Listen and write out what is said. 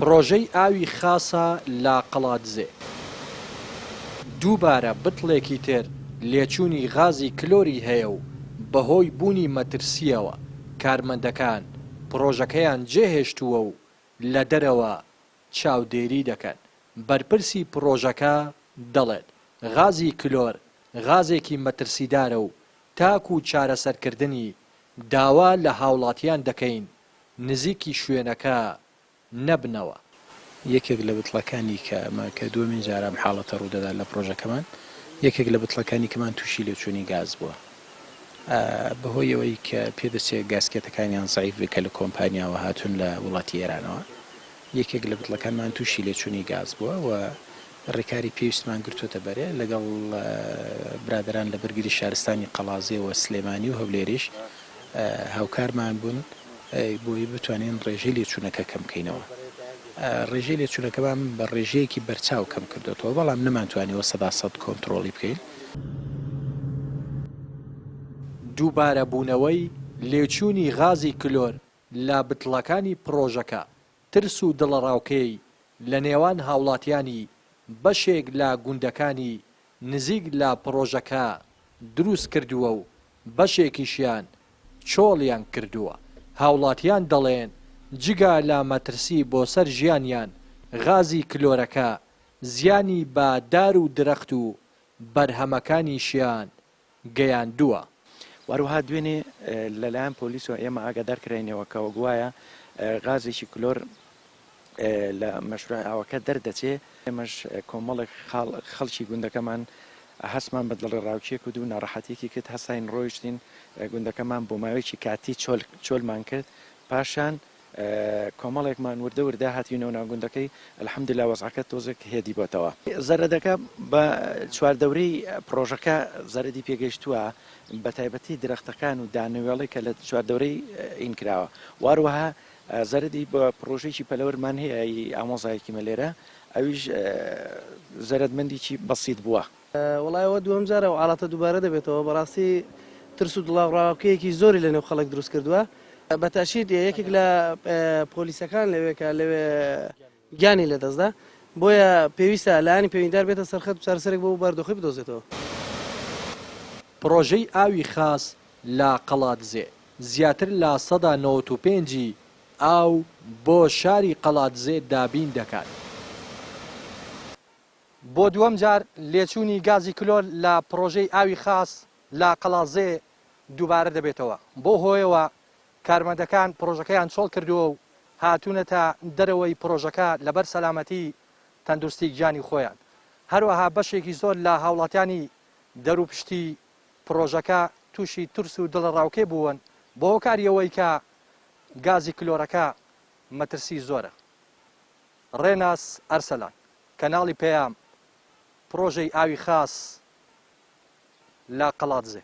پڕۆژەی ئاوی خاسە لە قەڵادزێ. دووبارە بتڵێکی تر لێچوونی غازی کلۆری هەیە و بەهۆی بوونی مەترسییەوە کارمەندەکان پڕۆژەکەیان جێهێشتووە و لە دەرەوە چاودێری دەکەن. بەرپرسی پڕۆژەکە دەڵێت، غازی کلۆر غازێکی مەترسیدارە و تاکو چارەسەرکردنی داوا لە هاوڵاتیان دەکەین نزیکی شوێنەکە نەبنەوە. یەکێک لە بتڵەکانی کە ئەمە کە دووەمین جارە ئەم حاڵەتە ڕوودەدات لە پڕۆژەکەمان، یەکێک لە بتڵەکانی کەمان تووشی لێچوونی گاز بووە بەهۆی ئەوەی کە پێدەچێت گاسکێتەکانیان زەعیف بێت کە لە کۆمپانیاوە هاتوون لە وڵاتی ئێرانەوە یەکێک لە بتڵەکانمان تووشی لێچوونی گاز بووە و ڕێکاری پێویستمان گرتووەتە بەرێ لەگەڵ برادەران لە بەرگری شارستانی قەڵازێ و سلێمانی و هەولێریش هاوکارمان بوون بۆی بتوانین ڕێژەی لێچوونەکە کەم بکەینەوە. ڕێژەی لێچوونەکەمان بە ڕێژەیەکی بەرچاو کەم کردۆتەوە، بەڵام نەمانتوانیوە 100% کۆنترۆڵی بکەین. دووبارەبوونەوەی لێچوونی غازی کلۆر لە بتڵەکانی پڕۆژەکە ترس و دڵەڕاوکێی لە نێوان هاوڵاتیانی بەشێک لە گوندەکانی نزیک لە پڕۆژەکە دروست کردووە و بەشێکیشیان چۆڵیان کردووە. هاوڵاتیان دەڵێن، جگە لە مەترسی بۆ سەر ژیانیان، غازی کلۆرەکە زیانی بە دار و درەخت و بەرهەمەکانیشیان گەیاندووە. وەهەروەها دوێنێ لەلایەن پۆلیسەوە ئێمە ئاگادار کراینەوە کە گوایە غازێکی کلۆر لە مەشروعی ئاوەکە دەردەچێ، ئێمەش کۆمەڵێک خەڵکی گوندەکەمان هەستمان بە دڵەڕاوکێ کرد و ناڕەحەتیەکی کرد، هەستاین ڕۆیشتین گوندەکەمان بۆ ماوەیەکی کاتی چۆلمان کرد، پاشان کۆمەڵێکمان وردە وردە هاتینەوە ناو گوندەکەی، الحمدللە وەزعەکە تۆزێک هێدی بۆتەوە. زەرەدەکە بە چواردەورەی پڕۆژەکە زەرەدی پێگەیشتووە، بەتایبەتی درەختەکان و دانەوێڵەی کە لە چواردەورەی ئین کراوە و هەروەها زەرەدی بە پڕۆژەیەکی پەلەوەرمان هەیە ی ئامۆزایەکیمە لێرە ئەویش زەرەدمەندیکی بەسیت بووە. وەڵای ئەوە دووەم جارە ئەو حاڵەتە دووبارە دەبێتەوە بەڕاستی ترس و دڵەڕاوکێیەکی زۆری لەنێو خەڵک دروست کردووە بە تەئشید یەکێک لە پۆلیسەکان لەوێ کە لەوێ گیانی لەدەستدا بۆیە پێویستە لایەنی پەیوەندیدار بێتە سەرخەت و چارەسەرێک بۆ ئەو بارودۆخەی بدۆزێتەوە. پڕۆژەی ئاوی خاس لە قەڵادزێ زیاتر لە 95% ی ئاو بۆ شاری قەڵادزێ دابین دەکات. بۆ دووەم جار لێچوونی گازی کلۆر لە پڕۆژەی ئاوی خاس لە قەڵادزێ دووبارە دەبێتەوە، بەو هۆیەوە کارمەندەکان پڕۆژەکەیان چۆڵ کردووە و هاتوونەتە دەرەوەی پڕۆژەکە لەبەر سەلامەتی تەندروستی گیانی خۆیان. هەروەها بەشێکی زۆر لە هاوڵاتیانی دەروپشتی پڕۆژەکە تووشی ترس و دڵەڕاوکێ بوون بەهۆکاری ئەوەی کە گازی کلۆرەکە مەترسی زۆرە. ڕێناس ئەرسەلان، کەناڵی پەیام، پڕۆژەی ئاوی خاس لە قەڵادزێ.